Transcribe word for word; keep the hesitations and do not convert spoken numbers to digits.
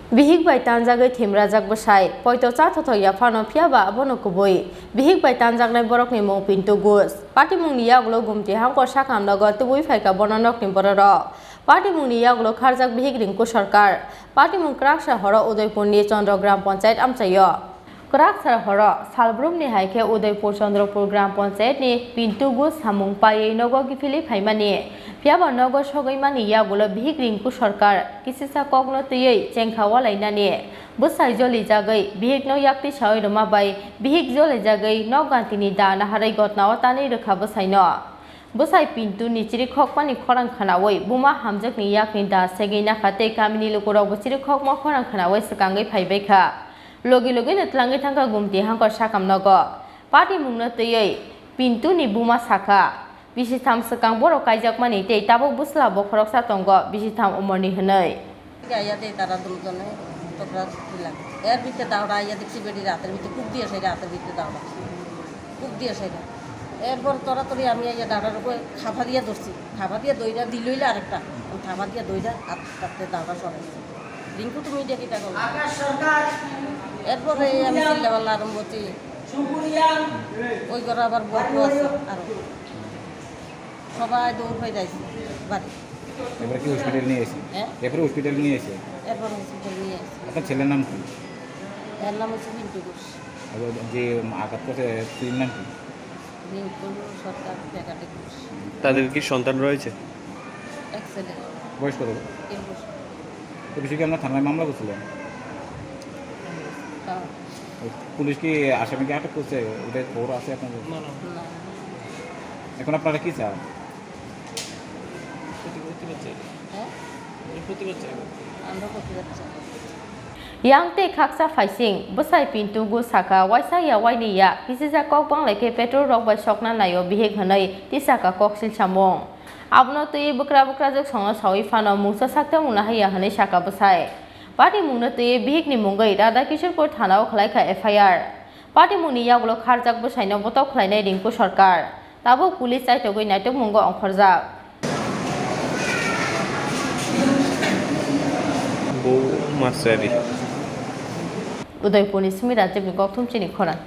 Bihik bai tanjagwi thimrajak bwsai, poito chathothok yaphano, phiyaba abono kubui. Bihik bai tanjaknai borokni mung Pintu Gush. Patimungni yagulo Gumti Hangkor sakam nogo tubui phaikha bono nokni bororok. Patimungni yagulo kharjak bihik Rinku Sarkar. Patimung kwraksa horo Udaipurni Chandra Gram Panchayat amchaio. Kwrak sal horo, salbrumni hai khe Udaipur Chandrapur Gram Panchayatni Pintu Gush samung paiwi nogo kiphilwi phaimani. Phiyaba nogo sogwi mani yagulo bihik Rinku Sarkar kisisa kokno twiwi chengkha walainani. Bwsai jolijagwi bihikno yaktwi sawi rwma bai bihik jolijagwi nok gantini da naharwi gotnao tanwi rwkha bwsaino. Bwsai Pintu ni chirikhokmani khorang khwnawi buma hamjakni yakni da segwi nakha tei kamini lukurokbo chirikhokma khorang khwnawi swkangwi phaibaikha. Logi logino twlangwi thangkha Gumti Hangkor sakam nogo. Patimungno twiwi Pintu ni buma sakha, bisitham swkang borok kaijakmani tei tabuk bwsla bo khoroksa tongo, bisitham umorni hwnwi. Gaya de tara dunjone tokra tila. Er bitte daura ya dikchi bedi rater bitte kuk diye sai rater bitte daura. Kuk diye sai. Erpor tora tori ami ya daura rokoi khaba diya dorsi. Khaba diya doida diloila arekta. Khaba diya doida at tatte daura sore. Rinku, তুমি এটা কিতা করো? এরপরে আমি চিল্লাপাল্লা আরম্ভ করছি। ওই ঘরে আবার বউ আছে আরো। সবাই দৌড় হয়ে যাইছে বাড়ি। এবারে কি হসপিটাল নিয়ে এসে? হ্যাঁ? এরপরে হসপিটাল নিয়ে এসে? এরপর হসপিটাল নিয়ে এসে। আপনার ছেলের নাম কি? এর নাম হচ্ছে মিন্টু ঘোষ। আর ওই যে আঘাত করছে, স্ত্রীর নাম কি? রিঙ্কু সরকার, বেকারি ঘোষ। তাদের কি সন্তান রয়েছে? এক ছেলে। বয়স কত? তিন বছর। তো বিষয়ে কি আপনার থানায় মামলা করছিলেন? হ্যাঁ। পুলিশ কি আসামিকে আটক করছে? ওদের খবর আছে আপনাদের? না, না। না। এখন আপনারা কি চান? প্রতিবাদ চাই। হ্যাঁ? প্রতিবাদ চাই। আমরা প্রতিবাদ চাই। Yang tei khaksa phaising bwsai Pintu Gush sakha, waisa ya waini ya, kisijak kok banglai khe petrol rok bai sokna naio bihik hwnwi tisakha koksil samung. Abono twiwi bwkra bwkrajwk songno sawi phano mungsa sakta mungna haiya hwnwi sakha bwsai. Patimungno twiwi bihikni mungwi Radha Kishorpur thanao khwlaikha F I R. Patimungni yagulo kharjak bwsaino botok khlainai Rinku Sarkar. Tabuk police chaitogwi naitokmungo ongkhorjak. Bo Masari. Udaipurni Sumi Rajibni kokthum chini khorang.